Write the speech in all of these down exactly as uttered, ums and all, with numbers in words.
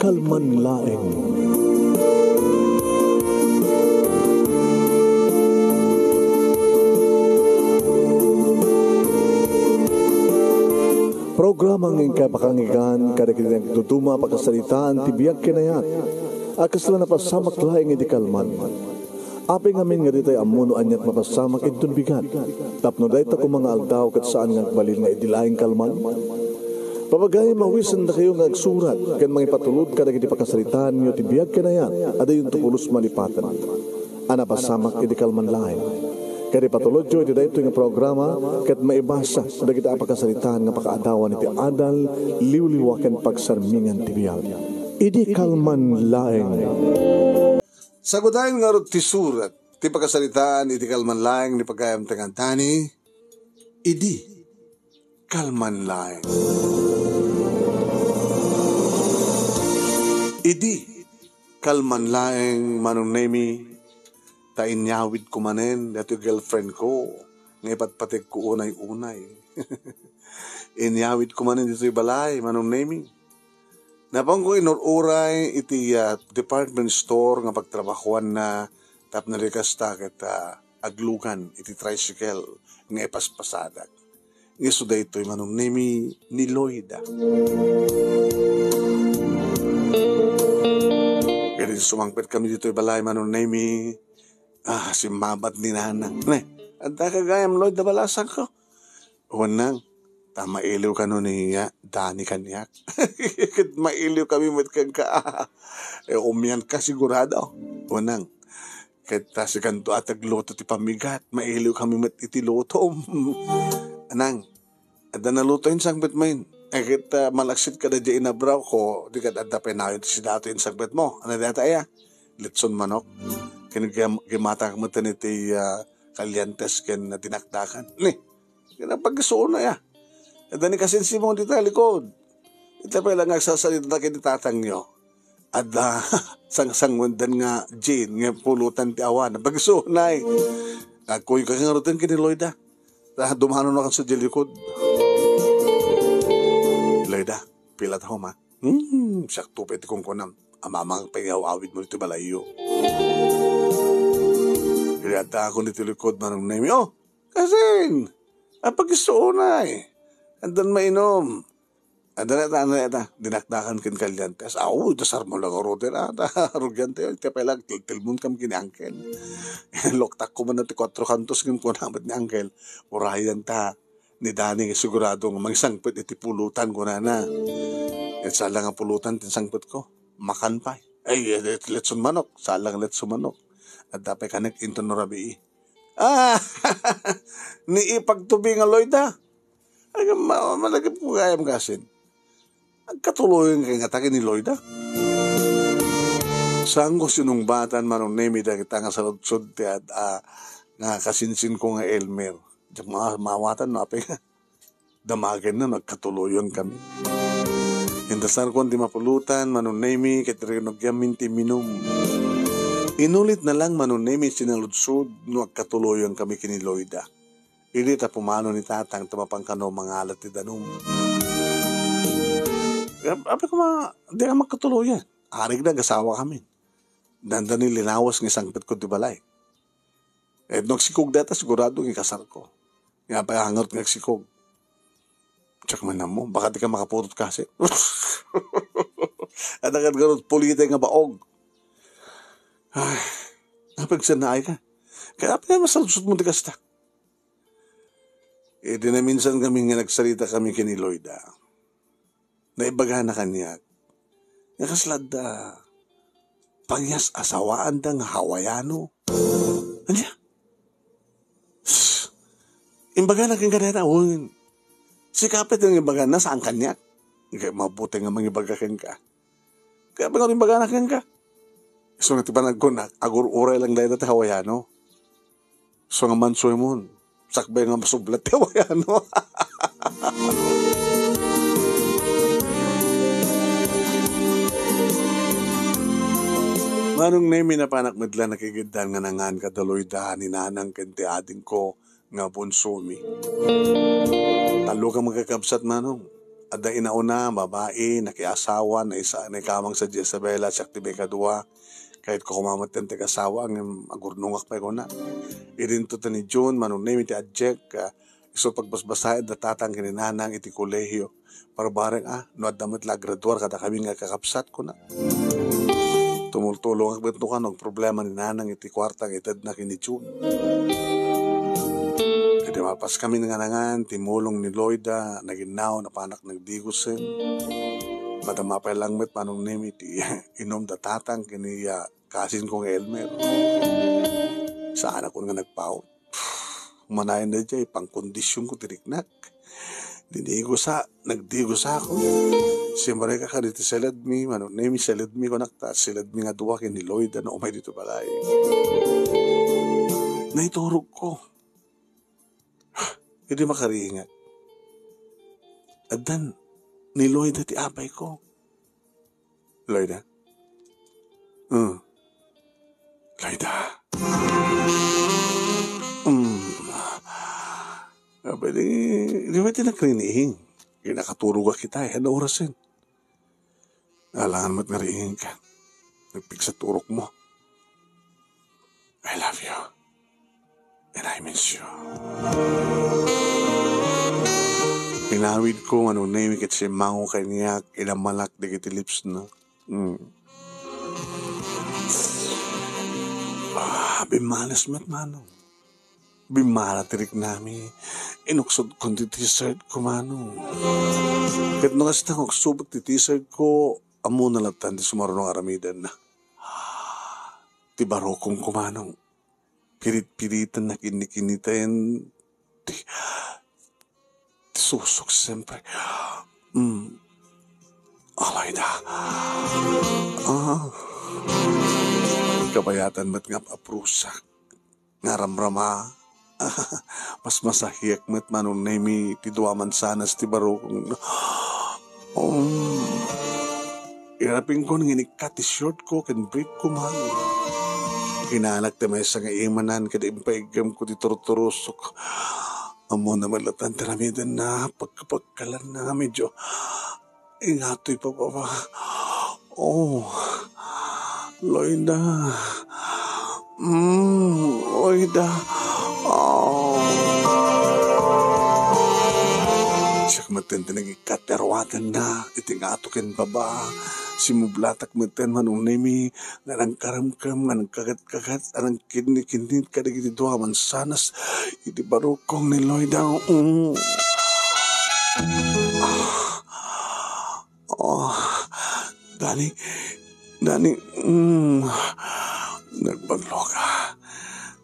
kalman laeng. Programa nga inkay pakanggan kadagiti nagduduma a pakasaritaan ti biag ken ayat a kasla napasamak laeng iti kalman. Apay ngamin nga ditay ammo no aniat mapasamak inton bigat, tapno dayta koma nga aldaw ket saan nga agbalin nga idi laeng kalman? Papagayam, awisendakayo nga agsurat ken mangipatulod kadagiti pakasaritaanyo ti biag ken ayat a diyonto pulos malipaten a napasamak idi kalman laeng. Ket ipatulodyo iti daytoy nga programa ket maibasa dagiti a pakasaritaan nga pakaadawan iti adal, liwliwa ken pagsarmingan ti biag. Idi kalman laeng. Sagudayen ngarud ti surat ti pakasaritaan iti kalman laeng ni pagayam ti nga Dani, idi kalman laeng. Idi kalman laeng, Manong Nemi, ta inyawidko manen datoy girlfriend ko nga ipatpategko unay-unay. Inyawidko manen ditoy balay, Manong Nemi. Napanko inur-uray iti, ah, department store nga pagtrabahuanna tapno di kasta ket, ah, aglugan iti tricycle nga ipaspasadak. Nga isu daytoy, Manong Nemi, ni Loida. Ket idi sumangpet kami ditoy balay, Manong Nemi, ah, simmabat ni Nanang. Ne, adda ka gayam, Loida, balasangko? Wen nang, ta mailiw kano ni, ah, Dani kaniak. Ket mailiw kami met kenka. E, umian ka sigurado. Wen nang, ket, ah, sikanto a ti agluto ti pamigat, mailiw kami met iti lutom. Nang, adda naluto insangpetmo? E, ket, ah, malaksid kada diay inabraw ko, di ket adda pay nayon ti sidato insangpetmo. Ania dayta aya? Litson manok. Ken gim-, gimatak met iti, ah, kalyantes ken dinakdakan. Ni, Kaya pagsuona ya. Adda ni kasinsimong dita likod. Ita pay lang nga agsasalita ken ni tatangyo. Adda sangsanguendan nga gin nga pulutan ti awan. Pagsuonay. Agkuy ka ngaruten ken ni Loida. Ta dumano na kan sa di likod. Loida, pila ta homa? Hmm, sakto pa iti kunkunam. Amamang pay nga awid mo iti balayyo. Kaya ta ako ni ti likod, Manong Nemi. Oh, Kasin, apagisuonay. Andan mainom. Adda na ta, adda na ta. Dinakdakan ken kalyantes. Aw, dasar mo lang order, ah. Rugian tayo. Kaya pala, tiltilmon kam ken ni Uncle. Loktak ko man ti kuatro kantos ngem kuna met ni Uncle. Urayan ta. Ni Dani, sigurado nga mangsangpet iti pulutan, kunana. Ket sala nga pulutan, tinsangpet ko. Makan pay. Ay, eh, letson manok. Sala nga letson manok. Adda pay kanek inton no rabii. Ah, ni ipagtubi nga Loida. Ay, ma-, malagip ko gayam kasin. Agkatuloyan kay nga tagi ni Loida. Saan ko sinungbatan, Manong Nemi, dagita nga saludsod ti ad-, ah, nga kasinsin ko nga Elmer. Diak ma-, maawatan no apay nga. Damagen na, nagkatuloyan kami. Indasar ko ti mapulutan, Manong Nemi, ket rinugiam min ti minum. Inulit na lang, Manong Nemi, sinaludsod no agkatuloyan kami ken ni Loida. Idi ta pumano ni Tatang ta mapan kano mangalat ti danum. Ap-, apay ko ma-, di ka magkatuloyan. Arig nagasawa kami. Dandani linawas nga isangpet ko ti balay. Eh, no agsikog dayta, sigurado nga ikasar ko. Nga pay hangarot nga agsikog. Check man mo, baka di ka makaputot kasi. At agad garot pulite nga baog. Ay, napagsanaay ka. Kaya pa masaludsod mo di kasta. Eh, di na minsan kami nga nagsarita kami ken ni Loida. Naibagana kaniak nga kasla adda pangyas-asawaanda nga Hawaiano. Ania? Imbagana kenka dayta, wen. Si Kapit nga imbagana, saan kaniak? Kay mabuti nga mangibaga kenka. Kaya pa nga imbagana kenka. So, nga ti panagkunak, agur-uray lang dayta ti Hawaiano. So nga mansuy mon, sakbay nga masublat ti Hawaiano. Manong Nemi, napanak met la nakigiddan nga nangan kada Loida ni nanang ken ti adingko nga bunsomi. Tallo ka makakabsat, Manong. adda inauna, babai, nakiasawa, naisa-, naikamang sadi Isabela, siak ti maikadua. Kayatko koma met ti asawa, ngem agurnongak pay kuna. Idinto ti ni June, Manong Nemi ti adiak, ah, isu pagbasbasaen da tatang ken ni nanang iti kolehio. Parbarek, ah, no adda met la agraduar kadakami nga kakabsat, kuna. Tumultulongak met no kano agproblema ni nanang iti kuarta nga itedna ken ni June. Idi malpaskami nga nangan, ti mulong ni Loida, naginnaw, napanak nagdigusen. Madama pay lang met Manong Nemi ti inum da tatang ken ni, ah, kasinko nga Elmer. Saanak nga nagpaut. Manayon daydiay, pangkondisionko ti riknak. Dinigusa, nagdigusa ako. Simrek a kadi ti seledmi, Manong Nemi, seledmi kunak ta, seledmi nga dua ken ni Loida no umay dito balay. Naiturogko. Idi makaringak, addan ni Loida ti apayko. Loida? Hmm. Loida? Hmm. Abay, di, di ba ti nakrining? Di nakaturog a kita, eh. Ano orasen? Alangan met nga riing ka. Nagpigsa turok mo. I love you. And I miss you. Inawid ko, Manong Nemi, ket simmango kaniak, inamalak dagiti lips na. Mm. Ah, bimmalas met, Manong. Bimmala ti riknami. Inuksodkon ti t-shirt ko, Manong. Ket no kasta nga uksubek ti t-shirt ko, ammona latta ti sumaruno nga aramidenna. Ti barukongko, Manong. Pirit-piriten nga kinnikinniten ti, ti susok, siyempre. Mm. Alay da. Ah. Kabayatan met nga aprusak. Nga ramrama. Mas masahiak met Manong Nemi ti dua mansanas ti barukong. Um, irapingkon nga inikkat ti short ko ken brief ko, Manong. Kinanak ti maysa nga imanan ket impaiggamko ti turturusok. Ammona met latta ti aramidenna, pagkapagkalanna, medyo ingatoy pababa. Oh, Loida. Mm, Loida. Oh. Siak metten ti nagikkat ti aruatenna, iti ngato ken baba. Simublatak metten, Manong Nemi, nga nagkaremkem, nga nagkagat-kagat, a nagkinnikinnit kadagiti dua mansanas iti barukong ni Loida. Mm. Ah. Oh, Dani, Dani, mm, nagbagloka.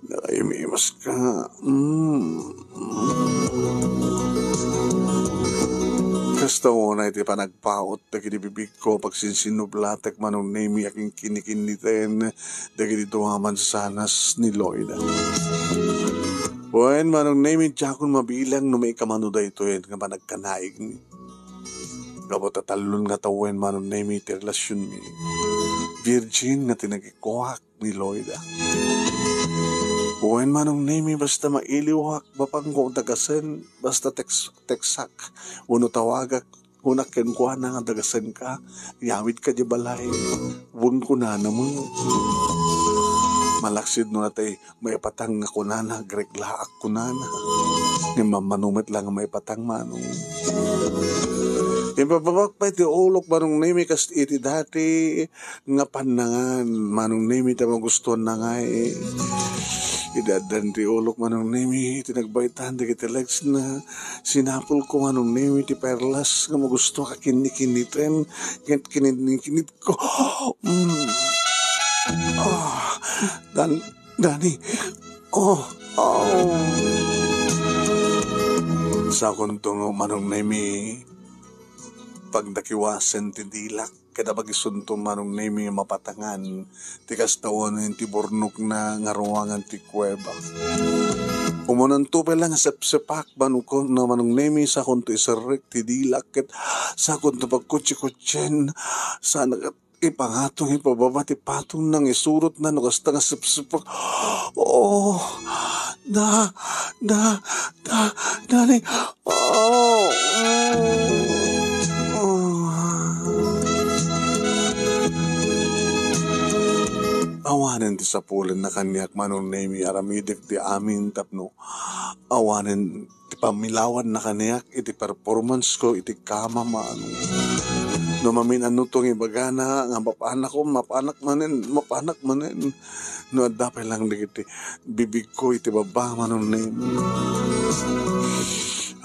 Nakaimas ka. Mm. Kasta unay ti panagpaut dagiti bibigko, pagsinsinublatek, Manong Nemi, a kinnikinniten dagiti dua mansanas ni Loida. Wen, Manong Nemi, diakon mabilang no maikamano daytoyen nga panagkanaigmi. Gapu ta tallon nga tawen, Manong Nemi, ti relasionmi. Virgin nga ti nagikuak ni Loida. Wen, Manong Nemi, basta mailiwak, mapangko dagasen, basta text, textak, wenno tawagak, kunak kenkuana nga dagasenka, yawidka di balay. Wen kunana mo. Malaksid no natay maipatang nga kunana, agreglaak kunana. Ngem mammano met la nga maipatang, Manong. Impababak pay ti ulok, Manong Nemi, kas iti dati nga pannangan, Manong Nemi, ta magustuanna ngay. Idi addan ti ulok, Manong Nemi, iti nagbaytan dagiti legs na, sinapulko, Manong Nemi, ti perlas nga magustuak a kinnikinniten, ket kinnikinnit ko. Mm. Ah, Dan-, Dani. Oh, oh. Sakonto nga, Manong Nemi, pagdakiwasen ti dilak, ket apagisunto, Manong Nemi, mapatangan ti kasta unen ti burnokna nga ruangan ti kuweba. Umunanto pay la nga sepsepak, Manong, Manong Nemi, sakonto iserrek ti dilak, ket sakonto pagkutsi-kutsien, sana ket ipangatong ipababa ti patongna nga isurotna no kasta nga sepsepak. Oh, da, da, da, Dani. Oh, mm. Awanen ti sapulenna kaniak, Manong Nemi, aramidek ti amin tapno awanen ti pammilawanna kaniak iti performance ko iti kama, Manong. No mamin-annoto nga ibagana nga mapanak, mapanak manen, mapanak manen. No adda pay lang dagiti bibigko iti baba, Manong Nemi.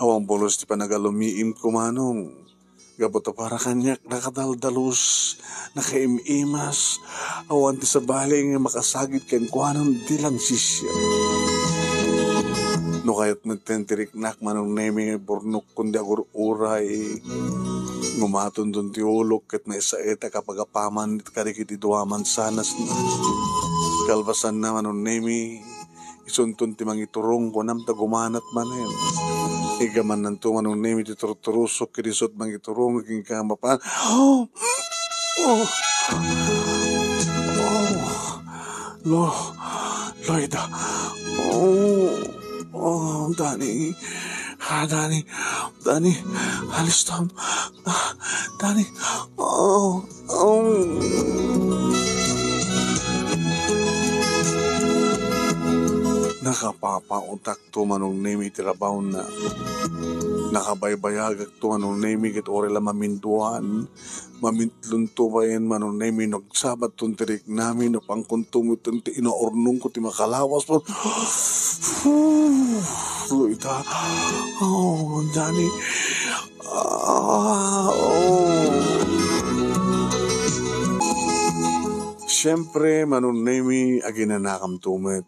Awan pulos ti panagalumiimko, Manong. Gapu ta para kaniak, nakadaldalus, nakaim-imas, awan ti sabali nga makasagid kenkuana no di lang sisiak. No kayat met ti riknak, Manong Nemi, nga iburnok kundi agur-uray, ngumatonton ti ulok ket maisaet a kapagapaman kadagiti dua mansanas. Kalpasanna, Manong Nemi, isunton ti mangiturong, kunam ta gumanat manen. Igamannanto, Manong Nemi, ti turturusok, ket isu ti mangiturong kenka mapan. Oh! Oh! Lo-, Loida. Oh! Oh, Dani. Ah, Dani. Dani, alistam. Ah, Dani. Oh, oh. Nakapapaotakto, Manong Nemi, ti rabawna. Nakabaybayagakto, Manong Nemi, ket uray la maminduan. Mamintlonto bayen, Manong Nemi, no agsabatton ti riknami, no pangkonto met ti inaurnongko ti makalawas. Loida. Oh, Dani. Ah, oh. Siempre, Manong Nemi, aginanakamto met.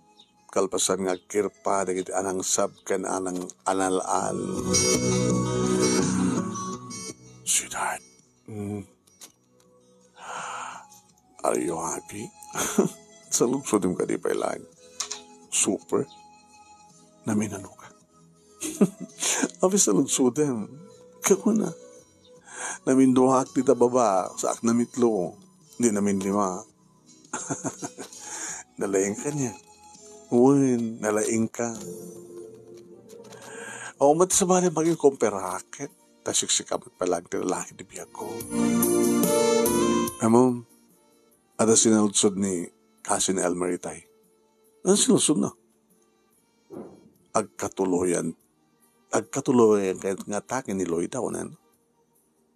Kalpasan nga agkirpa dagiti anangsab ken anang-, anal-al. Sweetheart. Mm. Are you happy? Saludsodem kadi pay laeng. Super. Naminanoka. Apay saludsodem? Kakuna. Naminduaak dita baba, saak namitlo. Di naminlima. Nalaingka niya. Wen, nalaingka. Awan met ti sabali, maging kumparaket. Ta siksika met pay laeng ti lalaki ti biagko. Ammom, adda sinaludsod ni Cousin Elmer itay. Ano sinaludsodna? Agkatuloyan. Agkatuloyan kayat nga atake ni Loida, kunan.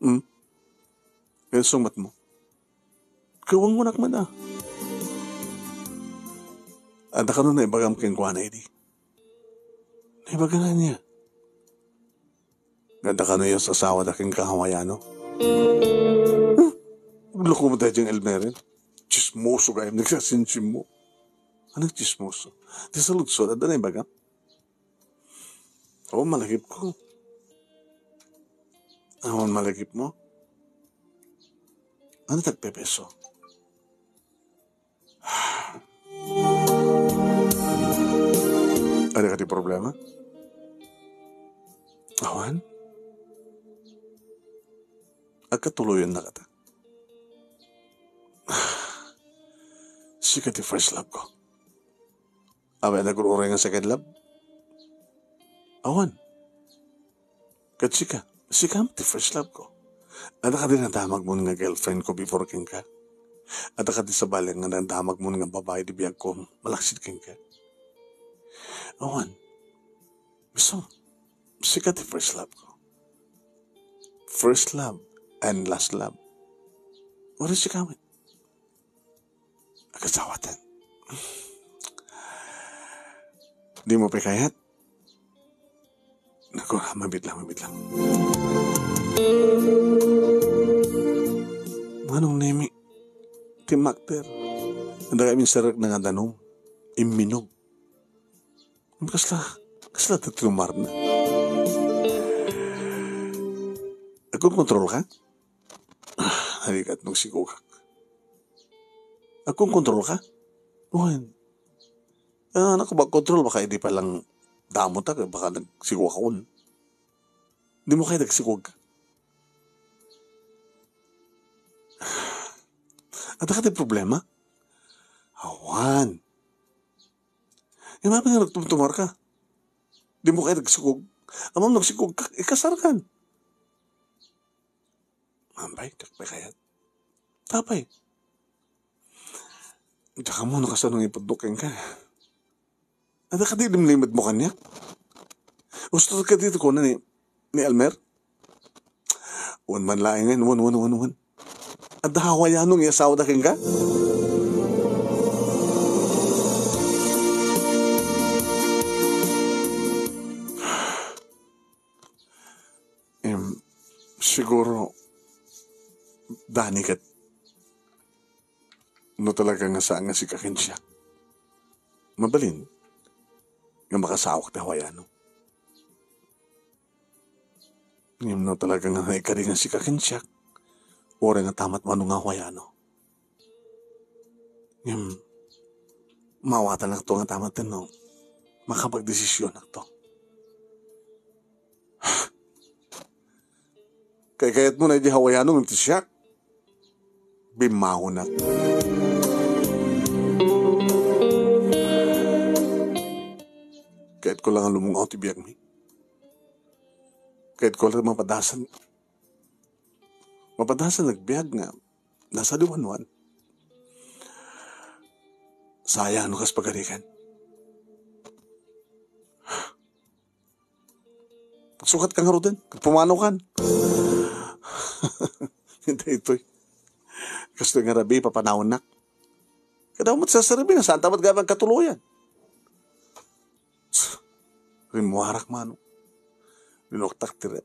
Hmm? Kaya sungmat mo. Kawangwanak man, ah. Adda kano naibagam kenkuana idi? Naibaga na niya. Nga adda kano iya asawa da ken kahawayan, no? Hmm? Agloko mo tayo dyan, Elmer, eh. Chismoso kayo, nagsasinsin mo. Ano chismoso? Di saludsod, adda naibagam? Oo, malagip ko. Awan malagip mo? Ano tagpepeso? Ano ka ti problema? Awan? Agkatuloyan na kata. Sika ti first love ko. Awan, nagur-uray nga second love? Awan. Ket sika, sika met ti first love ko. Adda kadi nadamagmon nga girlfriend ko before kenka? Adda kadi sabali nga nadamagmon nga babai ti biagko malaksid kenka? Awan. So, sika ti first love ko. First love and last love. Uray sika met. Agkasawatan. Di mo pay kayat? Naku, mabit lang, mabit lang. Manong Nemi, ti makter. Adda kami sarek na nga danum. Imminum. Kasla, kasla ti tumarna. Agkonkontrol ka? Ah, alikat nung sigugak. Agkonkontrol ka? Wen. Ah, naku, agkontrol, baka idi pa lang damo ta, baka nagsigugak on. Di mo kaya nagsigugak? Adda ka ti problema? Awan. Imapin nga nagtumtumar ka. Di mo kaya nagsigug. Amam nagsigug ka, ikasar kan. Mambay, kakpay kayat. Tapay. Diak ammo no kasano nga ipudno kenka. Adda kadi limlimedmo kaniak? Gusto kadi ti kuna ni, ni Elmer? Wen man laengen, wen, wen, wen, wen. Adda Hawaiano nga asawada kenka? Em, siguro, Dani ket no talaga nga saan nga sika ken siak, mabalin nga makasawak ti Hawaiano. Ngem no talaga nga naikari nga sika ken siak, uray nga tamat mano nga Hawaiano. Ngem, maawatannakto nga tamat no makapagdesisionnakto. Kaykayatmo na idi Hawaiano ngem ti siak, bimmangonak. Kayatko la nga lumungaw ti biagmi. Kayatko la mapadasan. Mapadasan nagbiag nga nasaliwanwan. Sayang no kas pagarigan. Sukat ka ngaruden, pumanaw kan. Daytoy. Kastoy nga rabii, papanawannak. Kada met sa serbi na, saan ta met gayam agkatuloyan? Rimmuarak mano. Linuktak ti rep.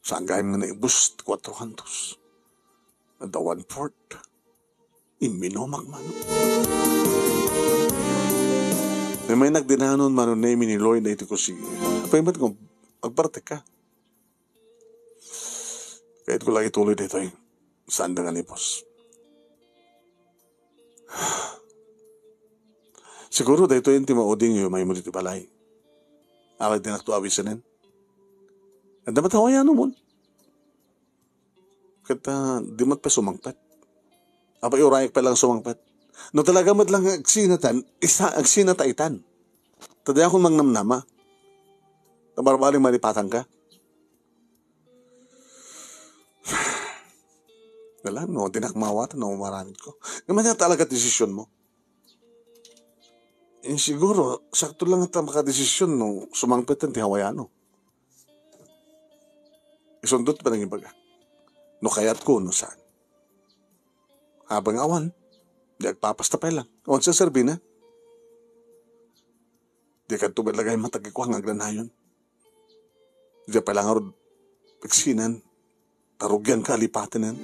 Saan gayam nga naibus ti kuatro kantos. Adda one-fourth. Imminumak mano. Namaynak dinanon mano ni Lloyd daytoy kusigi. Apay met nga agpartek ka? Kayatko la ituloy daytoy. Saanda nga nipos. Siguro daytoy ti maudi nga iumaymo ditoy balay. Apay dinakto awisenen? Adda met Hawaiano mon. Ket, ah, di met pay sumangpet. Apay, urayak pay lang sumangpet. No talaga met lang agsinatan, isa, agsinata itan. Ta diakon mangnamnama. Ta barbari malipatan ka. Wala, no, dinak maawatan no umaramid ko. Ngem ania talaga ti desisionmo? Eh, siguro, sakto lang ta makadesisyon no sumangpeten ti Hawaiano. Isundot pa nangibaga. No kayatko, no saan. Habang awan, di agpapasta pay lang. Awan sa serbina. Di kadto met lagay matagikwa nga aglanayon. Diak pay la ngarud pigsinan, ta rugian ka a lipatenen.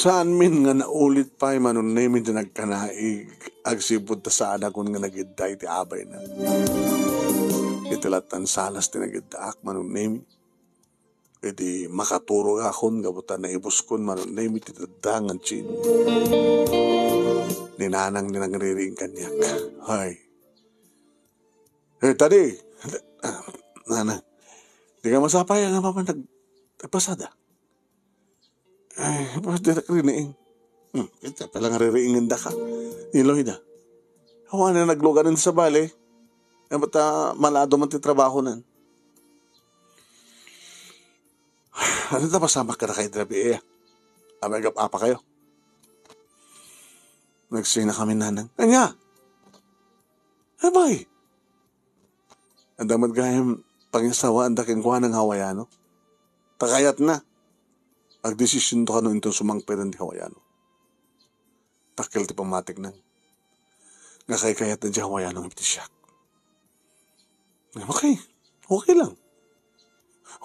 Saanmin nga naulit pay mano ni Nemi ti nagkanaig, agsipud ta saanakon nga nagidda iti abayna. Iti lattan salas ti nagiddaak mano ni Nemi. Idi makaturogakon gapu ta naibuskon mano ni Nemi ti daddangan ni Nanang ni nangririing kaniak. Hay. Eh, tadi. Nanang. Di ka masapay nga mapan nag-, nagpasada. Ay, pas di riniing. Hmm, ita pala nga ririingen da ka. Iloy da. Awan na naglugan sa bale. Ay, bata malado man ti trabaho nan. Ano ta pasamak ka na kayo drabi eh? Amay gap apa kayo? Nagsina kami nanang. Anya? Abay! Adda met gayam pangisawaanda kenkuana nga Hawaiano. Ta kayatna, agdesisionto kano inton sumangpeten ti Hawaiano. Takkel ti pammatikna nga kaykayatna ti Hawaiano nga iti siak. Okay, okay lang.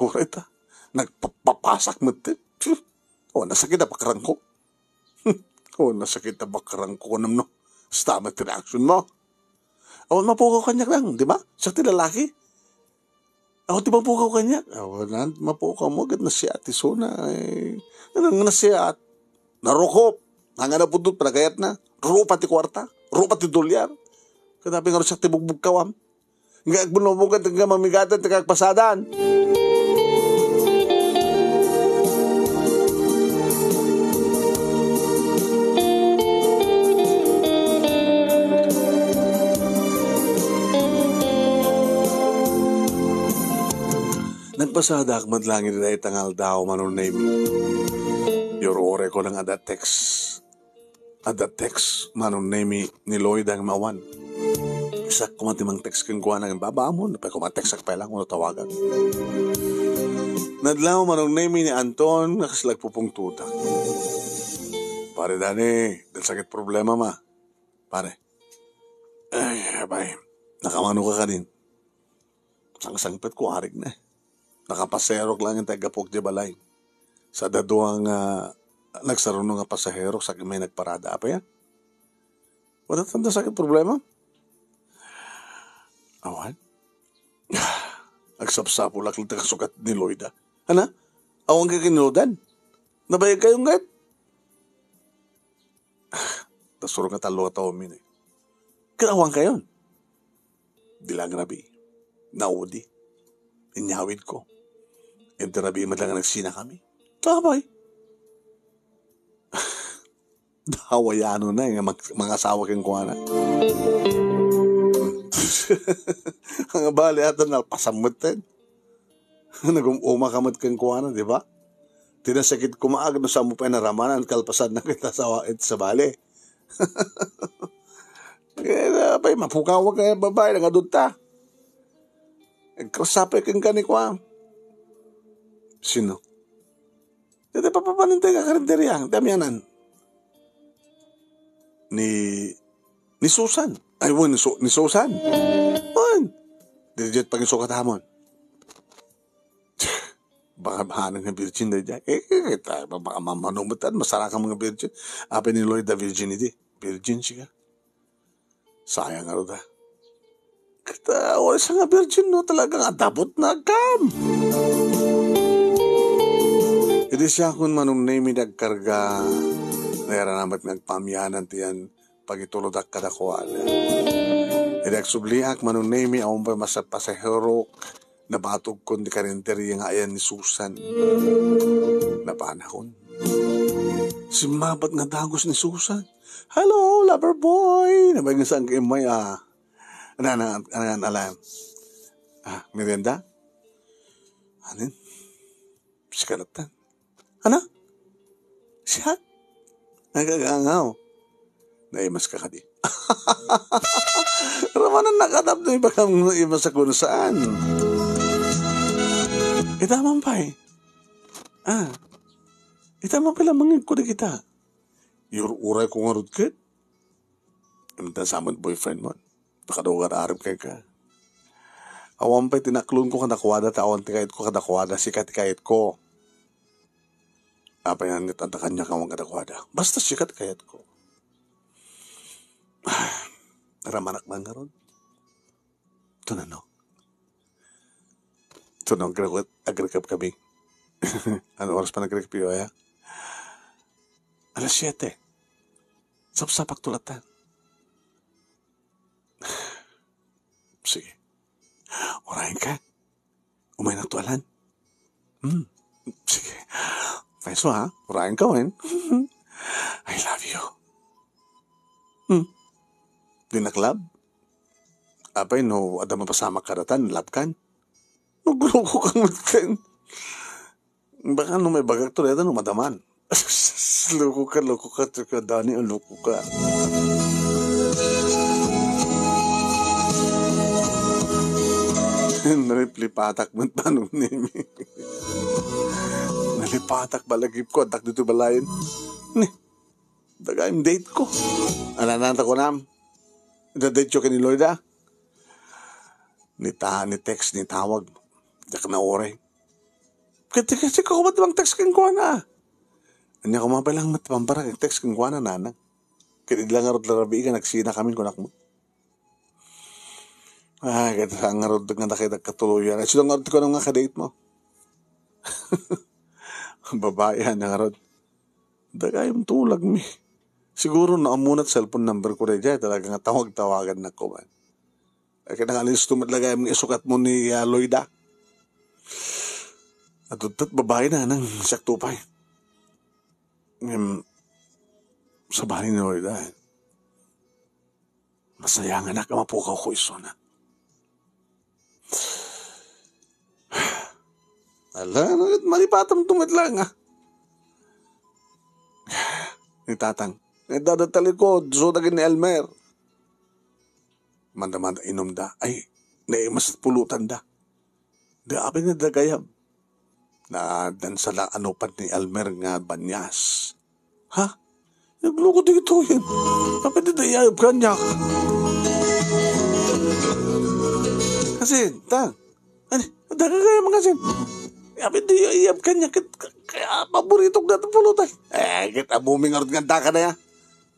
Uray ta, nagpapapasak met ti. Phew! Awan nasakit a bakrangko. Awan nasakit a bakrangko, kunam no. Basta met ti reaction mo. Awan mapukaw kaniak lang, di ba? Siak ti lalaki. Awan ti mapukaw kaniak. Awan na, mapukaw mo, ket nasiat ti sona. Eh, ano nga nasiat? Narukop. Hanggang napudot, panagayat na. Rupa ti kwarta. Rupa ti dolyar. Kadapi nga rusak ti bugbugkawam. Nga agbunobog ket nga mamigatan ti kagpasadan. Nagpasadak met laeng iti dayta nga aldaw, Manong Nemy. Iyur-urayko lang adda text. Adda text, Manong Nemy, ni Loida nga awan. Isak koma ti mang-text kenkuana, ngem baba mo, napay koma text-ak pay lang, wenno tawagak. Nadlaw, Manong Nemy, ni Anton, nga kasla agpupungtotak. Pare Dani, dagiti sakit problema, ma. Pare. Ay, abay. Nakamano ka kadin? Sangsangpet ko, arik na. Nakapaserok lang ti aggapuak di balay. Sa dadua nga nagsaruno nga pasahero, sa may nagparada. Apay, ah? Wala tanda sakit problema? Awan. Agsapsapulak lang ti kasukat ni Loida. Ana? Awan ka kiniludan? Nabayag kayo ngat? Tasuro nga tallo nga taon min eh. Kinawan kayon. Di lang rabii. Naudi. Inyawid ko. Iti rabii met lang nga nagsina kami. Tabay. Dawayano na nga mag-, mangasawa kenkuana. Ang bali ata nalpasan met ten. Nagum-uma ka met kenkuana, di ba? Ti nasakit koma, no saan mo pay naramanan, kalpasan na kita sa, iti sabali. Kaya, pay, mapukawag nga babae, nangadunta. Agkrasapay kenka ni Kua. Sino? Dati papapanintay nga karinderya, damianan. Ni, ni Susan. Ay, wen, ni Su-, ni Susan. Wen. Diri jet pangisukat hamon. Baka mahanag nga virgin na dyan. Eh, eh, kita, baka mamanumutan, masara ka mga virgin. Apay ni Loida virginity. Virgin siya. Sayang nga da. Kita, wala siya nga virgin, no? Talagang adabot na agkam. Idi siya kun Manong Nemy nagkarga, nayaran met nga agpamianan ti yan pagituludak kadakuada. Idi agsubliak, Manong Nemy, awan pay masapasahero, nabatogkon ti karinderya nga ayan ni Susan. Napanakon. Simmabat nga dagus ni Susan. "Hello, lover boy!" Nabay nga saan ka imay, ah. Ano, ano, ano, ano, alam? Ah, merienda? Anin? Sikalatan. Ano? Siya? Nagagangaw. Naimas ka kadi. Ramanan nakadap na iba kang naimas sa kung saan. Ita man pa'y. Ah. Ita man pala mangigko na kita. Iyur-uray ko nga rod ket. Imta sa amin boyfriend mo. Nakadugar arem kay ka. Awan pa'y tinaklon ko kadakwada, ta awan ti kayat ko kadakwada, sika ti kayat ko. Apay nga nit, anta kanya ka kadakwada. Basta sika ti kayat ko. Ramanak man nga rod. Tunanok. Tunanok, agrekep kami. Ano oras pa nagrekep yo, ya? Alas siete. Sapsapak tulatan. Sige. Urayan ka. Umay na tualan. Hmm. Sige. Peso ha. Urayan ka wen. I love you. Hmm. Di naklab? Apay no, adda mapasamak kadatan, love kan? Nagluko ka met ken. Baka no may bagak to, dayta no madaman. Loko ka, loko ka, tsaka Dani, ang loko ka. Naliplipatak met Manong Nemy. Nalipatak balagip ko, antak dito balayan. Ni, dagayem date ko. Ananata ko nam. Ita date yo ken ni Loida. Ni ta-, ni text, ni tawag. Diak na uray. Ket, ket, ket, ko met mang text kenkuana. Ania ko mapay lang met pamparak, text kenkuana, nanang. Ket idi lang ngarud larabii nga nagsina kami, kunak mo. Ay, ket sa ngarud nga dakay dagkatuloyan. Ay, sino ngarud ti kuno nga kadate mo? Babae, ania ngarud. Dagayem tulag mi. Siguro no ammona ti cellphone number ko daydiay, talaga nga tawag-tawagan na ko man. Ay, kaya nakalisto met lagayem nga isukat mo ni, ah, Loida. Adto't babae na, nang siak to pay. Ngem, sabali ni Loida, eh. Masayanganak a mapukaw ko isuna. Ala, malipatam tumet lang, ah. Ni Tatang, "Ay, dada talikod, so dagiti ni Elmer." Manda-manda inumda. Ay, naimas pulotanda. Da apay nga dagayam. Naadansa la a nupat ni Elmer nga banias. Ha? Nagloko dito yun. Apay di dayayab kaniak. Kasi, ta, ani, dagagayam kasi. Apay di dayayab kaniak. Kaya paborito ko dati pulutan. Eh, kita booming arot nga daka na ya.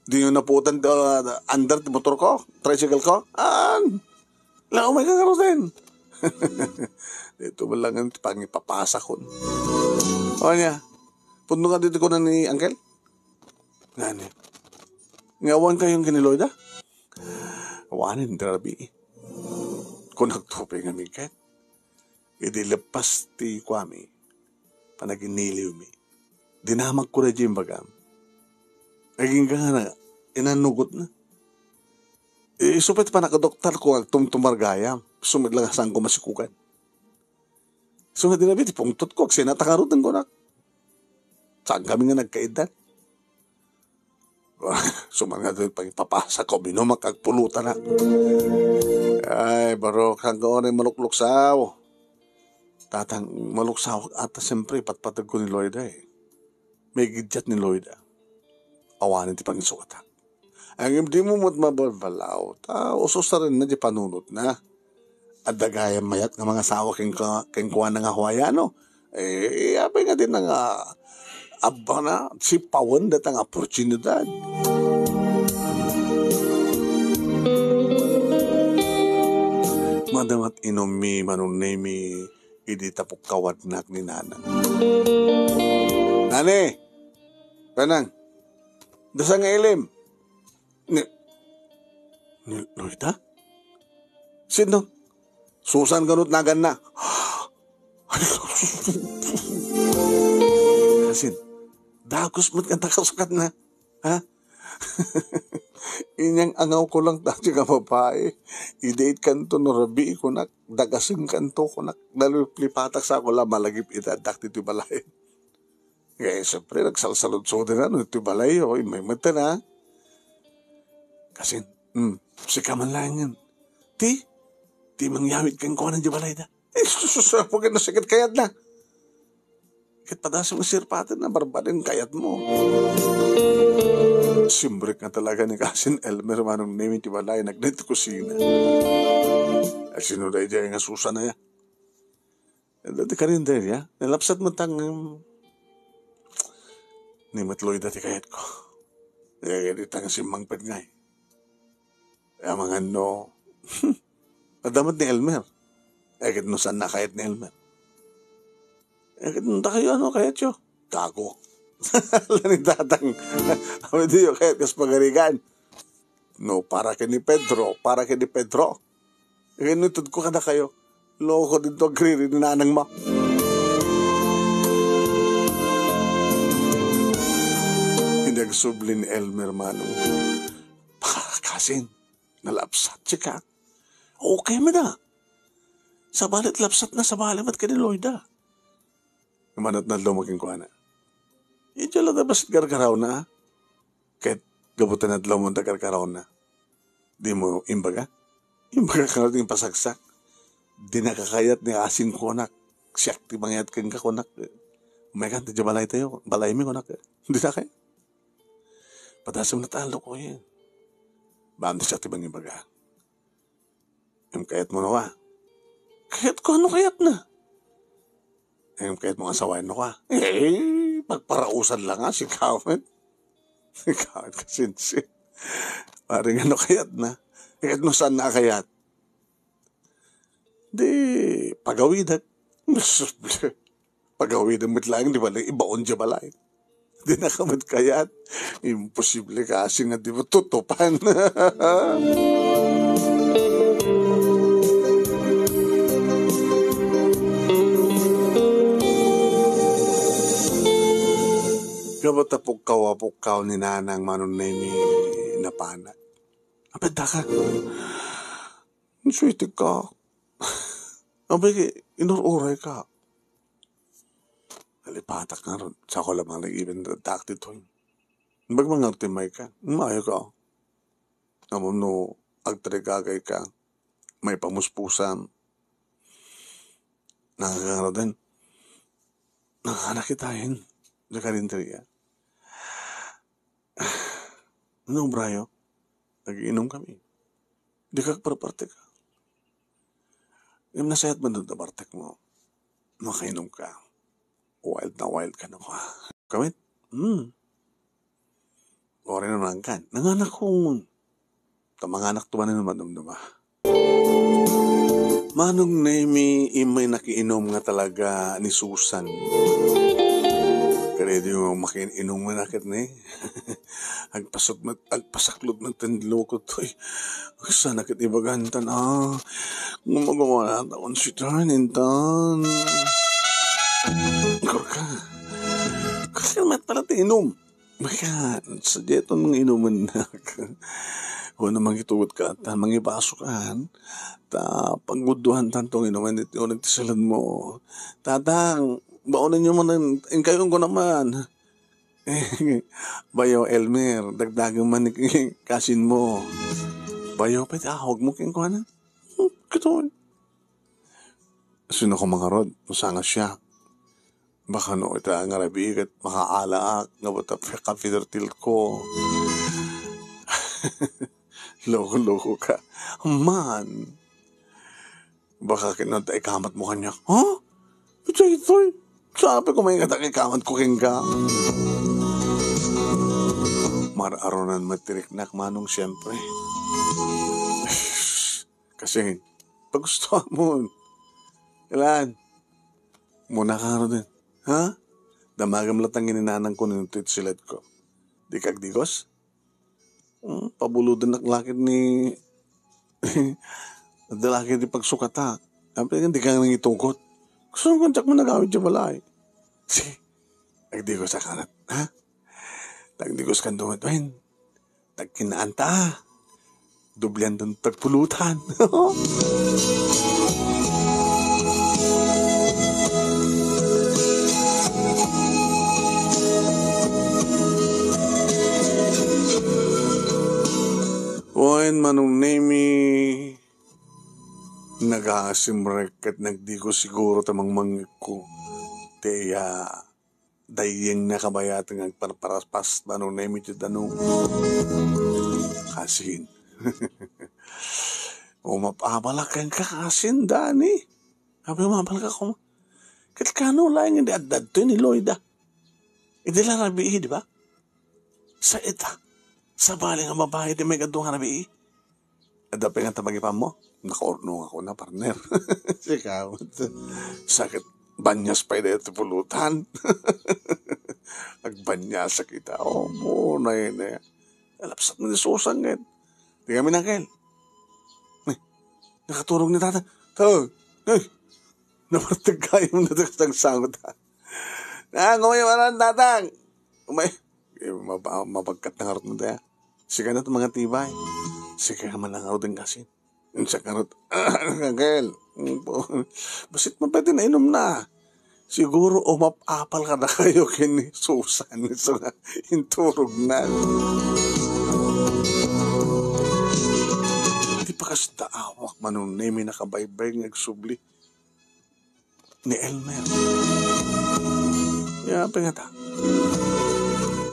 Di nyo naputan da under ti motor ko, tricycle ko? An? Lao may kakarusen. Dito mo lang ang pangipapasa ko. O niya, puno nga dito ko na ni Uncle? Ngani? Nga awan kayong kiniloy da? Awanin, grabe. Kung nagtupay nga migkat. Idi lepas ti kuami, panaginiliwmi. Dinamagko daydiay imbagam. Agingga nga na, inanugotna. Isu pay ti panakadoktorko, agtumtumar gayam. Isu met la nga saanko masikugan. Isu nga dinabi ti pungtotko, agsinata ngarud, kunak. Saan kami nga nagkaiddan? Suman nga doy pangipapasa ko, binumak agpulutana. Ay, barok, saan ka oray malukluksaw? Tatang, maluksaw ata, siyempre, patpateg ko ni Loida, eh. May gidyat ni Loida. Awanen ti pangisukata. Ang di mo mo't mabalbalaw, ta ususarenna di panunotna. Adda gayam mayat nga mangasawa kenka-, kenkuana nga Hawaiano. Eh, apay nga di na nga, abana, sipawen data nga oportunidad. Madamat inummi, Manong Nemi, idi tapukkawadnak ni Nanang. Nani! Kanang, dasa nga ilim. Ni, ni Loida? Sino? Susan kanut naganna. Kasin, dagus met kanta kasukatna. Ha? Inyang angaw ko lang dati nga babae. Idait kanto no rabii ko nak, dagasen kanto ko nak, naliplipatak sa ko la malagip ita dak ti balay. Eh, siyempre, nagsalsaludsoden na, no, iti balay, o, imay met na. Kasin, hmm, sika man laengen. Ti, ti mangyawid kenkuana di balay da. Eh, sus, sus, sus, apo, ket no sikat kayat na. Ket padasem nga sirpaten na, barbaden kayat mo. Simbrek nga talaga ni Kasin Elmer, Manong Nemi ti balay, nagdait kusina. Ay, sino da iti nga Susana ya? Dati karinderya, nalapsat mo tang, um, ni Matloy dati kayat ko. Eh, di tang simmangpet ngay. Amangan no, adamat ni Elmer. Eh, ket no saan na kayat ni Elmer. Eh, ket no tayo, ano kayat yo? Gago. Lani datang. Awi diyo, kayat kas pagarigan. No, para kay ni Pedro, para kay ni Pedro. Kaya nitod ko kada kayo, loko dito agriri ni nanang mo. Hindi agsubli ni Elmer Manong. Para kasin, nalapsat siya ka. Okay, mada. Sabalit lapsat na, sabali mat ka ni Loida. Manat na luma kenkuana. Iti la da basit gargaraw na. Ket gabutan adlaw mo da gargaraw na. Di mo imbaga? Imbaga ka nga pasagsak. Di nakakayat ni asing konak. Siak ti mangayat ken ka konak. May kan ti balay tayo. Balay mi konak. Di na kay. Padasem na talo ko yan. Bam ti siak ti mangimbaga. Em, kayat mo no ka? Kayat ko, ano kayat na? Em, kayat mo asawain no ka? Eh, pagparausan lang nga, si Kawen. Si Kawen kasinsi. Pare nga no kayat na? Kayat no saan na kayat? Di, pagawidak. Pagawid met laeng di balay, ibaon di balay. Di na ka met kayat. Imposible kasi nga di mo tutupan. Kabata pukkaw a pukkaw ni Nanang Manong Nemi napana. Apay daka. Suitik ka. Abay, inur-uray ka. Nalipatak ngarud, sako laeng nag-ibintaak ditoy. Imbag man ngarud ti mayka, mayo ka. Ammom no agtarigagayka, maipamuspusam. Nanganak ngaruden. Nanganak itayen. Diay karinderia. Ano, Brayo? Nagiinom kami. Dika agparpartek. Ngem nasayaat man dayta partekmo. Makainom ka. Wild na wild ka, no? Kami? Hmm. Uray no nangkan. Nanganak ko ngon. Ta manganak to manen madumduma. Manong Nemi, immay nakiinom nga talaga ni Susan. Kadi di mo makiinom nga nakit ni. Agpasut met, agpasaklod met ten loko toy. Agsa nakit ibagantan, ah. Gumagawa na taon si Tan, intan. Korka. Kasi met pala ti inom. Maka, sadya iton nga inumennak. Wen no mangitugot ka, ta mangibaso ka, han. Ta pagguduan tanto nga inumen iti uneg ti saledmo. Tatang, baonen yo man, inkayon ko naman. Bayo, Elmer, dagdagen man ni kasinmo. Bayo, pwede awagmo kenkuana. Hmm, kito. Sino ko mangarod? Saan nga siya? Baka no ita nga rabii ket makaalaak nga buta kapidertil ko. Loko-loko ka. Man. Baka kinanta ikamat mo kanya. Ha? Itoy, itoy. Sabi ko may nga ikamat ko kenka. Mar-arunan matiriknak manong siyempre. Kasi, pagusto mo. Kailan? Muna ka nga din. Ha? Damagam latang ininanang ko nung tit silet ko. Di kagdigos? Hmm, pabuludan ak lakit ni dalaki di pagsukata. Apay nga di ka nang itukot. Gusto ko, diak mo nagawid sa balay. Sige. Agdigos ka kanat, ha? Tagdigos kan dumat, wen. Tagkinaan ta. Doblian don tagpulutan. Wen, Manong Nemi, nagaasimrek ket nagdigos siguro ta mangmangngegko. Ti, ah, dayeng na kabayat nga agparparaspas, Manong Nemi, ti danum. Kasin. Umap-apalak kenka, kasin, Dani. Apay umapalka koma? Ket kano laeng idi adda ditoy ni Loida? Idi la rabii, di ba? Sa ita. Sabali nga babai, di may kadua nga rabii. Adda pay nga ta pagipammo? Nakaurnong ako na, partner. Sika, sakit. Banyas pay dayta ti pulutan. Agbanyas kita. Oh, mo, nay, nay. Alapsat mo ni Susan ngayon. Di kami nangkel. Ay, nakaturog ni Tatang. Tawag. Ay, namartag kayo mo na tagsangot, ha? Ah, kumayo, aran, Tatang. Umay, eh, mapa-, mapagkat na ngarot mo tayo. Sika na itong mga tibay. Sika ka man ang ngarot din kasi. Ang sa ngarot, Uncle, basit mo pwede na inom na. Siguro umap-apal ka na kayo kini Susan. So nga, inturog na. Di pa kasi daawak, Manong Nemi, nakabaybay nga agsubli ni Elmer. Ya, pengata.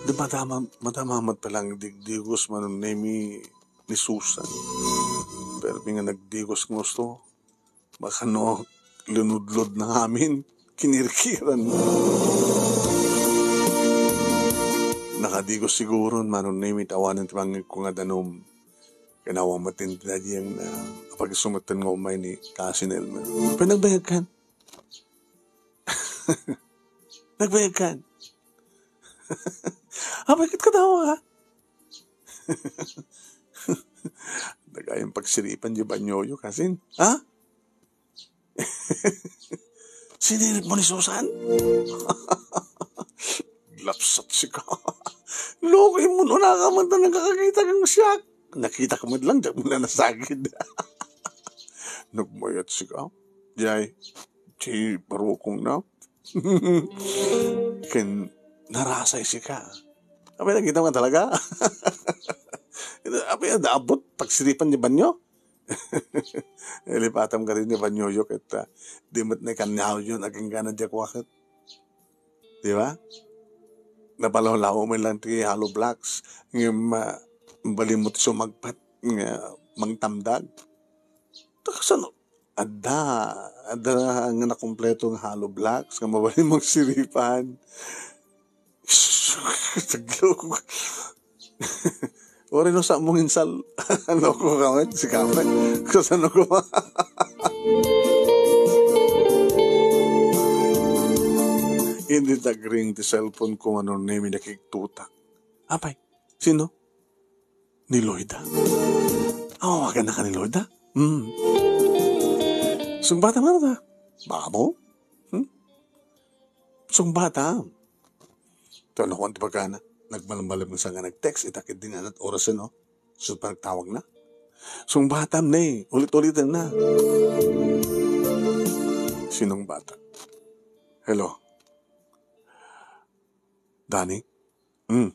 Di madama, madama met palang digdigos, Manong Nemi, ni Susan. Pero nga nagdigos nga gusto, baka no, lunudlod na ngamin, kinirkiran. Nakadigos siguro, Manong Nemi, tawanan ti pangngegko nga danum. Kanawa met ti nadiyang na, apag-isu met nga umay ni Kasin Elmer. Pero nagbayag kan? Nagbayag kan? Apay ket katawa ka? Dagayang pagsiripan di banyoyo, Kasin. Ha? Sinirip mo ni Susan? Lapsat sika. Loko, immun, una ka man ta nagkakakita kang siak. Nakita ka man lang, diak mo na nasagid. Nagmayat sika. Jay, si barukong na. Ken narasay sika. Apay, nakita mo talaga? Apay, naabot, pagsiripan ti banyo? Ilipatam ka din ni banyoyo ket, ah, di met na ikanyaw yun, agingga na diak waket. Di ba? Napalawlaw mo lang ti hollow blocks. Ngem, ah, mabalin mo ti sumagpat nga mangtamdag. Ta kasano? Adda, adda nga nakompleto nga hollow blocks nga mabalin mong siripan. Taglog. Uri no sa mong insal. Ano ko kami? Si kami. Kasano ko ba? Hindi tagring ti cellphone ko, ano, name, nakiktuta. Apay, sino? Ni Loida. Awagan na ka ni Loida? Hmm. Sungbatam, ano ta? Baka mo? Hmm? Sungbatam. Ito, ano ko ang tipagana? Nagmalambalam nga sa nga nag-text, ita ket din anat oras, no? So, parang tawag na. Sungbatam, ne. Ulit-ulitan na. Sinong bata? Hello? Dani? Hmm.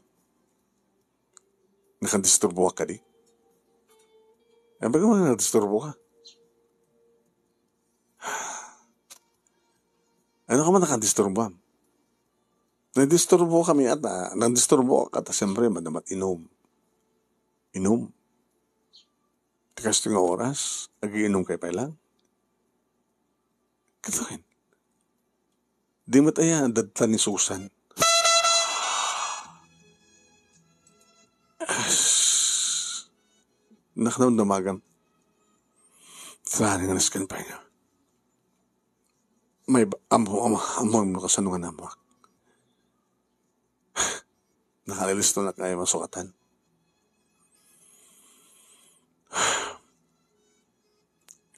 Nakadisturbo ka kadi? Ay, baga mo nakadisturbo ka? Ano ka man nakadisturbo? Nadisturbo kami ata. Nadisturbo ka ata, siyempre, madamat inom. Inom. Tikas nga oras, agiinom kayo pa lang. Katakin. Di met aya dadta ni Susan. Nakadamdamagam. Saan nga nasken pa nga? May ba-, amo, amo, amo, amo, kasano nga namuak? Nakalilisto na kayo masukatan.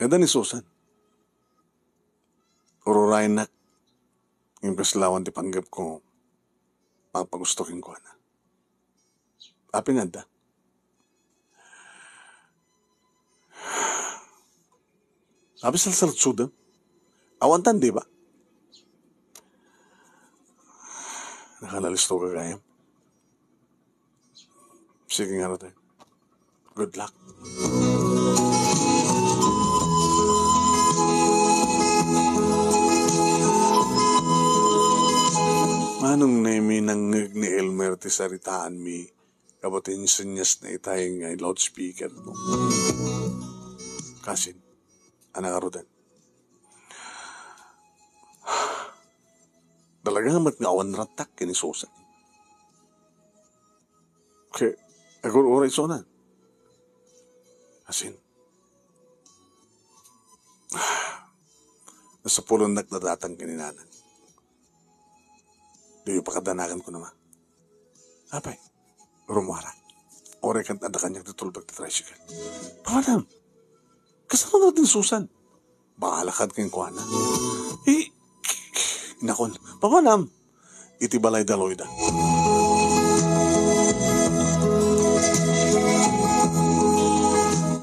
Kada ni Susan. Ururaynak. Yung kaslawan ti panggap ko. Papagusto king kuana. Apin nga da. Abi salsaludsodem. Awan tan, di ba? Nakalalisto ka gayam. Sige nga, Rote. Good luck. Manong Nemi, nangngeg ni Elmer ti saritaanmi. Kabato insenyas na itay nga loudspeaker mo. Kasin, anak arudan. Talaga nga met nga awan ratak ken ni Susan. Kay, agur-uray Susan. Asin, nasapulonnak nadatang ken ni Nanang. Diyo pakadanagan ko naman. Apay, rumara. Oray kan adda kaniak ti tulbek ti tricycle. Papanam? Kasano na din Susan? Bahala kad kenkuana. Eh, inakon. Papanam? Iti balay da Loida.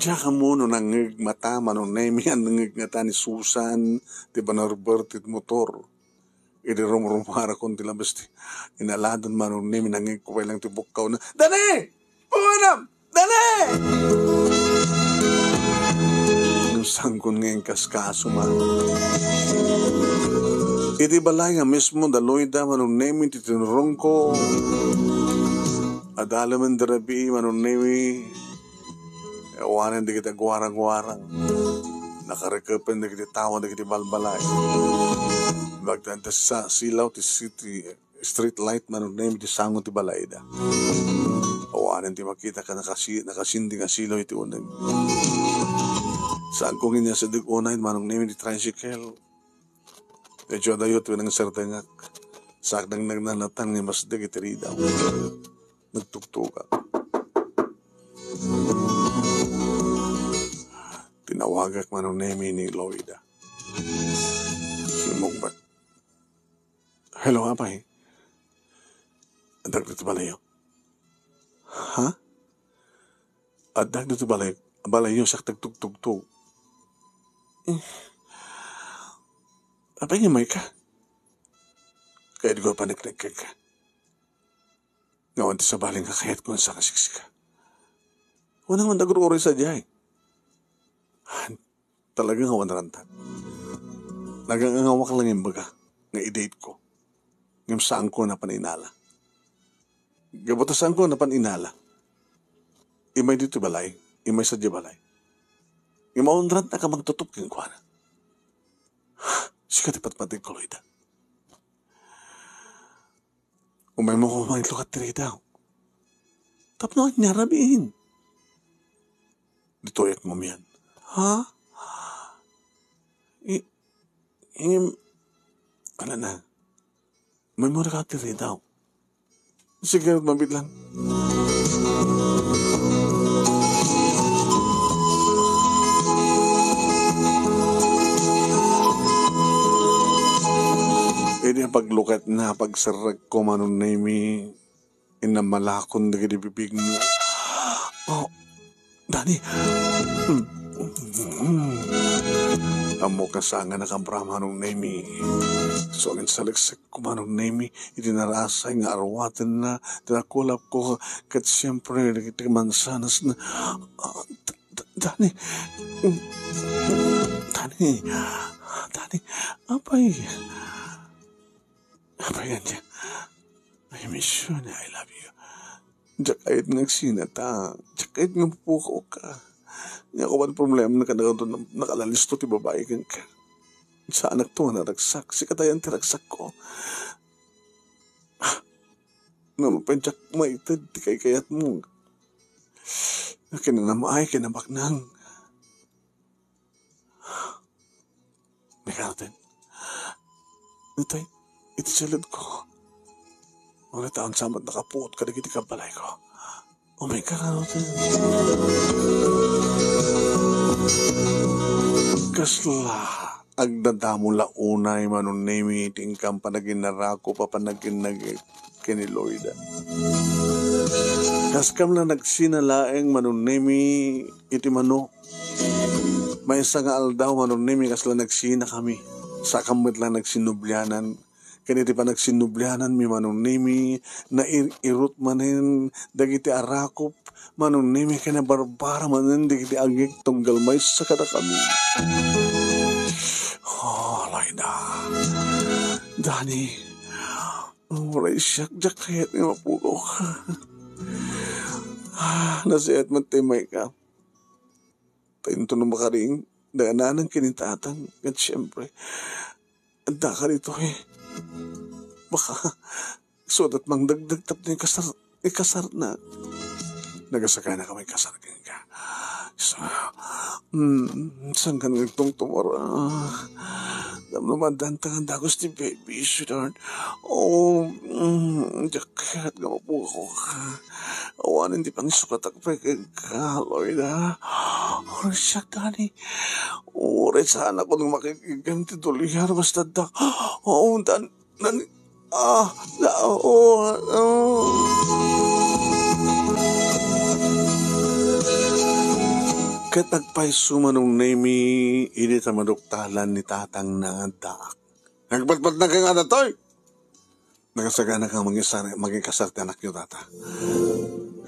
Diak ammo no nangngeg mata, Manong Nemi, a nangngeg ngata ni Susan ti banerber ti motor. Idi rumrumarakon ti labes ti inaladan, Manong Nemi, nangngegko pay lang ti bukkaw na, "Dani! Papanam! Dani!" Sangkon nga inkaskaso man. Iti balay nga mismo da Loida, Manong Nemi, ti tinurongko. Adalemen da rabii, Manong Nemi. Awanen dagiti agwarang-warang. Nakarekepen dagiti tao dagiti balbalay. Bagdanta sa silaw ti city, street light, Manong Nemi, ti sango ti balayda. Awanen ti makita ka nakasi-, nakasinding a silaw iti uneg. Saan ko ngin nga sideg unay, Manong Nemi, ti tricycle. Medyo adayo ti nang sardengak. Sakdang nagnanatan nga masdeg iti ridaw. Nagtugtugak. Tinawagak, Manong Nemi, ni Loida. Simmungbat. "Hello, apay. Adda ditoy balayyo?" "Ha?" "Adda ditoy balay, balayyo, siak ti agtugtugtog." "Eh, apay nga mayka?" Kayatko a paneknek kenka. Nga awan ti sabali nga kayatko nga sangasiksika. Awan man agur-uray sadiay. Talaga nga awan ranta. Nagangangawak lang imbaga nga i-date ko. Ngem saanko napan inala. Gapu ta saanko napan inala. Imay ditoy balay, imay sadiay balay. Ngem awan ranta ka mangtutup kenkuana. Sika ti patpategko, Loida. Umaymo ko mangitlo kat ti ridaw. Tapno ania rabiin? Ditoy ak mamian. Ha? I, im, ala na. Umaymo ka kat ti ridaw. Sige, mabitlang. Idi paglukatna, pagserrekko, Manong Nemi, innamalakon dagiti bibigna. Oh, Dani. Ammok nga saan nga nakamra, Manong Nemi. So, agin saliksik ko, Manong Nemi, iti narasay nga arwatenna, ti nakulapko, ket siempre, dagiti mansanasna. Ah, Da-, Da-, Dani. Dani. Dani. Apay. Apay, Dani. I miss you and I love you. Diak kayat nga agsinata. Diak kayat nga mapukaw ka. Nga awan problema, nakadagado, nakalalisto ti babai kenka. Saanakto nga naragsak. Sika dayan ti ragsakko. Nupay diak maited ti kaykayatmo. Kinanam-ay, kinabaknang. May garden. Itay, iti siled ko. Uray ta awan sa met nakapuot kadagiti kabalayko. Oh my God. Kasla agdadamo la unay, Manong Nemi, ti inkam panaginnarakop a panaginnaget ken ni Loida. Kaskam la nagsina laeng, Manong Nemi, iti mano. Maysa nga aldaw, Manong Nemi, kasla nagsinakami. Sakam met la nagsinublianan. Ken iti panagsinubliananmi, Manong Nemi, nair-irot manen dagiti arakop, Manong Nemi, ken nabarbara manen dagiti agik tunggal maysa kadakami. Oh, Loida. Dani. Uray siak, diak kayat nga mapukaw ka. Ah, nasiat met ti mayka. Ta inton no makaring, dagananang ken ni tatang, ket siempre, adda ka ditoy. Baka, isudat mangdagdag tapno ikasar-, ikasarna. Nagasagana ka may kasar kenka. So, mm, saan ka nagtungtumar? Ah, tapno maaddaanta nga dagus ti baby, sweetheart. Oh, mm, diak kayat nga mapukaw ka. Awanen ti pangisukatak pay kenka, Loida. Uray siak, Dani. Uray saan a makikigem ti dolyar basta adda. Oh, Dan-, Dani. Ah, da-, oh, oh. Ket agpayso, Manong Nemi, idi ta maduktalan ni tatangna nga addaak. Nagpatpatna ka nga datoy? Nagasagana ka mangisar-, mangikasar ti anakyo, tata.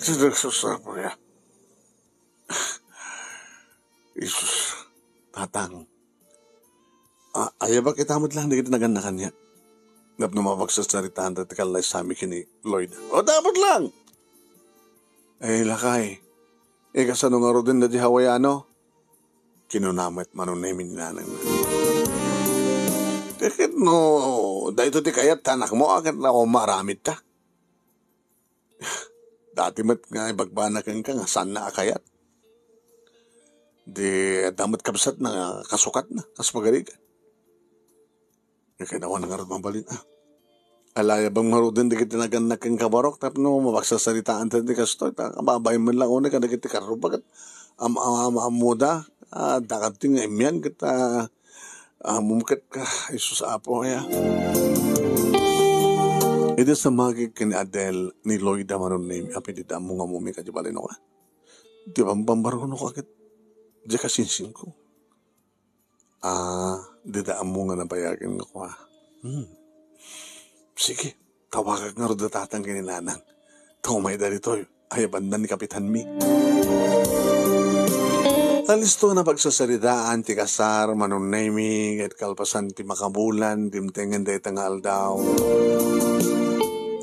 Jesus, apo ya. Jesus, tatang. Ah, ayabak ita met lang dagiti nagannakan ya. Tapno mapagsasaritaan ti kallaysami ken ni Loida. O, tapot lang! Ay, lakay. Ikasano ngaruden daydi Hawaiano? Kinuna met Manong Nemi ni nanangna. Ket no, daytoy ti kayat ti anakmo, a ket no, maaramidta. Dati met nga ibagbana kenka nga saanna a kayat. Di adda met kabsatna nga kasukatna, kas pagarigan. Nga kinawan ngarud mabalin, ah. Ala, ayabak ngaruden dagiti nagannak kenka, barok, tapno mapagsasaritaan ti kastoy, ta ababain man lang unay kadagiti karruba ket am-, am-, am-, ammoda, ah, dakadtoy nga immian ket, ah, ammom ket ka, Jesus, Apo, ya. Idi samagik ken ni Adel, ni Loida, Manong Nemi, apay dida ammo nga ammom kadi balay no ka? Di bambambargo no ka ket, di ka sinsinko. Ah, dida ammo nga nabayagen nga kua. Hmm. Sige, tawagak ngarud da tatang ken ni nanang. Ta umay daytoy, ayabanna ni kapitanmi. Alisto nga napagsasaritaan ti kasar, Manong Nemi, ket kalpasan ti makabulan, dimtengen dayta nga aldaw.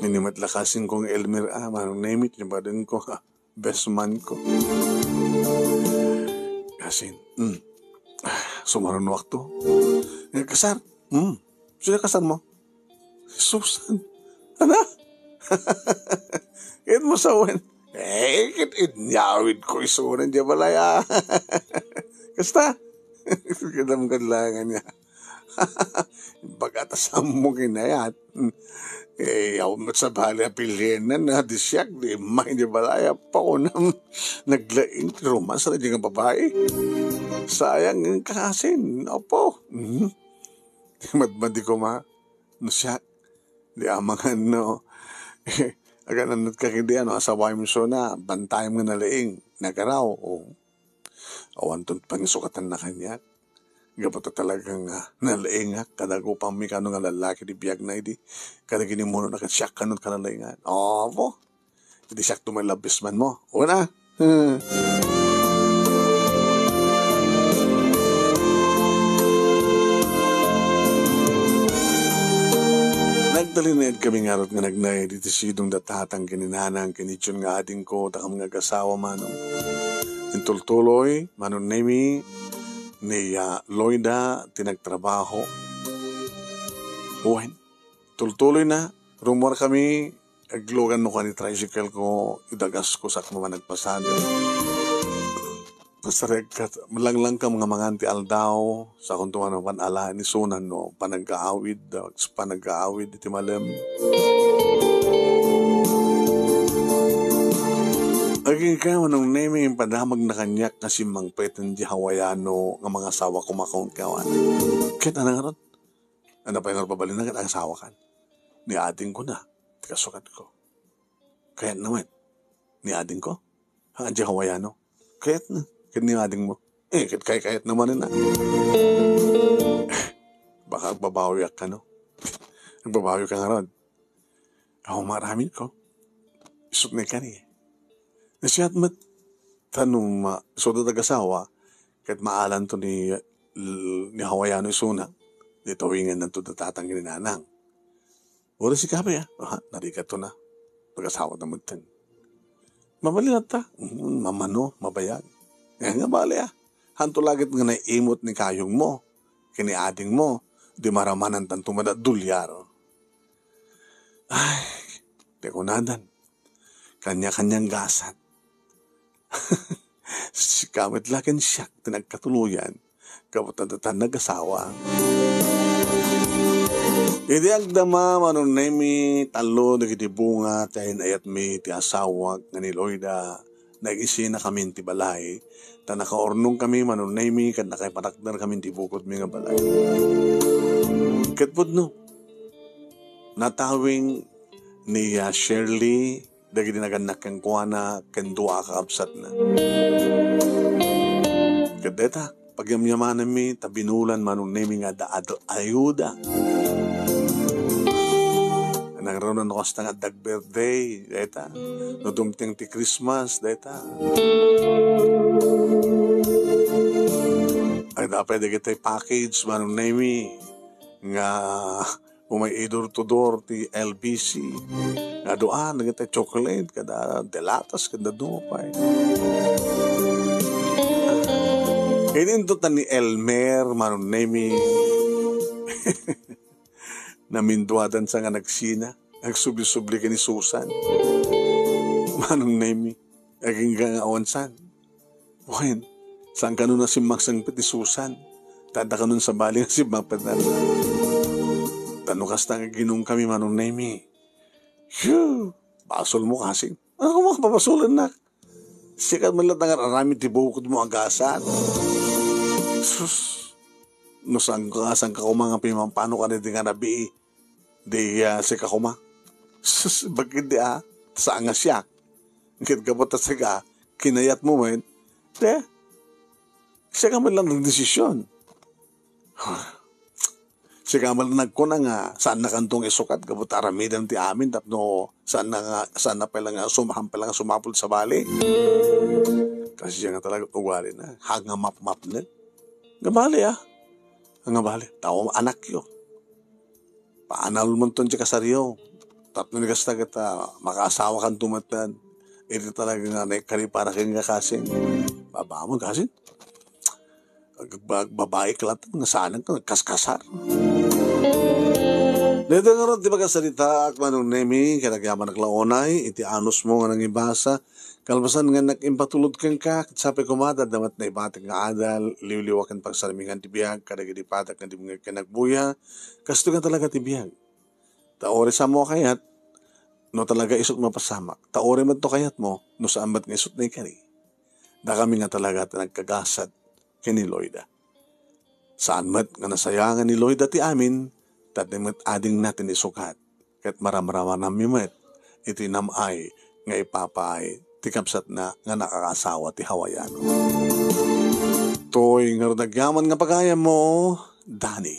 Nini met la kasingko nga Elmer, a, Manong Nemi, ti badengko, a, best man ko. Kasin, mm, sumarunoak to. Nga kasar, mm, sino kasar mo? Susan. Ana? Ket mo sawen? Eh, ket inyawidko isuna idiay balay, a. Kasta? Kadam kadlangan niya. Pagkatasammo kinayat. Eh, awan met sabali a pilienan, a, di siak, di immay idiay balay, a, paunam. Naglaing ti rumas na di nga babae. Sayang ang kasin. Apo. Mhm. Madmadi ko ma. No siak, di amangan no. Agananat ka kidi, ano, asawam isuna, bantayem nga nalaing, nagaraw, o. Awanton pangisukatan na kaniak. Gapu ta talagang, ah, nalaingak, kada gupam mi kano nga lallaki di biag na idi, kada ginimuno na ket siak kano kalalaingan. Apo, Idi siak tumayo la best man mo. Una. Hmm. Nagtalinaed kami ngarud nga nagnay diti sidong da tatang ken ni nanang ken ni Jun nga adingko, ta kam nga agasawa, Manong. Intultuloy, Manong Nemi, ni, ah, Loida ti nagtrabaho. Wen, tultuloy na, rummuar kami, aglugan no kani tricycle ko, idagasko sakmo man nagpasada. Pasarek kat, malanglang kam nga mangan ti aldaw, sakon tuman mapan ala ni sunan no, panaggaawid, panaggaawid iti malem. Agingga, Manong Nemi, impadamag na kaniak nga simmangpeten di Hawaiano nga mangasawa kumakon kawan. Ket anang Ano pay nga pabalina ket asawakan? Ni adingko na, ti kasukat ko. Kayatna met? Ni adingko? Ha, di Hawaiano? Kayatna, ket ni adingmo. Eh, ket kay-, kayatna manen na. Baka agbabawiak kano. Agbabawi ka ngarud. Awan maaramid ko. Isut' na kani. Siak met, ta no ma-, isu da agasawa, ket maalanto ni, ni Hawaiano isuna, di tawingennanto da tatang ken ni nanang. Uray sika pay, a. Aha, narigato na. Agasawata metten. Mabalin latta? Mm, mamano, mabayag. Nga bale, a. Hanto la ket nga naimut ni kayongmo, ken ni adingmo, di maramanantanto madadulyar. Ay, ti kunadan. Kanya-kanyang gasat. Sika met la ken siak ti nagkatuloyan, gapu ta datan nagasawa. Idi agdama, Manong Nemi, tallo dagiti bunga ti ayan-ayatmi ti asawak nga ni Loida, nag-isinakamin ti balay, ta nakaurnongkami, Manong Nemi, ket nakaipatakderkamin ti bukodmi nga balay. Ket pudno, natawing ni, ah, Shirley dagiti nagannak kenkuana ken dua a kakabsatna. Ket dayta, pagyamyamananmi ta binulan, Manong Nemi, nga adda ad-, ayuda. Nangruna no kasta nga adda birthday, dayta. No dumteng ti Christmas, dayta. Adda pay dagiti package, Manong Nemi, nga umay i-door to door ti L B C. Nga dua, dagiti chocolate, kada delatas, kada dua pay. Ininto ta ni Elmer, Manong Nemi. Naminduadan sa nga nagsina, agsubli-subli ken ni Susan. Manong Nemi, agingga nga awan san. Wen, saan kano nasimmang sangpet ni Susan? Ta adda kano sabali nga simmangpet na. Ta no kasta nga ginungkami, Manong Nemi. Phew! Basol mo kasi. Ano ka makapabasolan, nak? Sika man lang nga aramid ti bukod mo agasat. Sus! No saan ka, saan ka koma nga pimampano ka na di nga nabii? Di, ah, sika koma. Sus, bakit di, ah? Saan nga siak? Ngem gapu ta sika, kinayat mo met. Te, sika man lang nagdesisyon. Sika met nagkuna nga, saan na kanto nga isukat, gapu ta aramidem ti amin, tapno saan na nga, saan na pay la nga sum-, saan pay la nga sumapul sa bali. Kasi siya nga talaga ugali na, hanga mapmap na. Nga bali, ah. Nga bali, tao anakyo. Paanal mo ton ti kasaryo. Tapno ni kasta ket, ah, makaasawa kanto met. Iti talaga nga naikari para ken nga kasin. Baba mo, kasin. Ag-, ag-, babae ka latta, nga saan ka, nagkaskasar. Dito nga ron, di ba kasarita, ak Manong Nemi, kaya nagyaman ak launay, iti anus mo nga nangibasa, kalpasan nga nag-impatulod kenka, ket sapay koma, daddamat na ibatik nga adal, liwliwa ken pagsarmingan ti biag, kadagiti patak nga di mo nga kinagbuya, kasto nga talaga ti biag. Ta uray saan mo a kayat, no talaga isut mapasamak. Ta uray met no kayat mo, no saan met nga isut naikari. Dakami nga talaga ti nagkagasat ken ni Loida. Saan met nga nasayangan ni Loida ti amin, ta di met adingna ti naisukat. Ket maramramananmi met iti nam-ay nga ipapaay ti kabsatna nga nakakaasawa ti Hawaiano. Toy nga rudagyaman nga pagayam mo, Dani.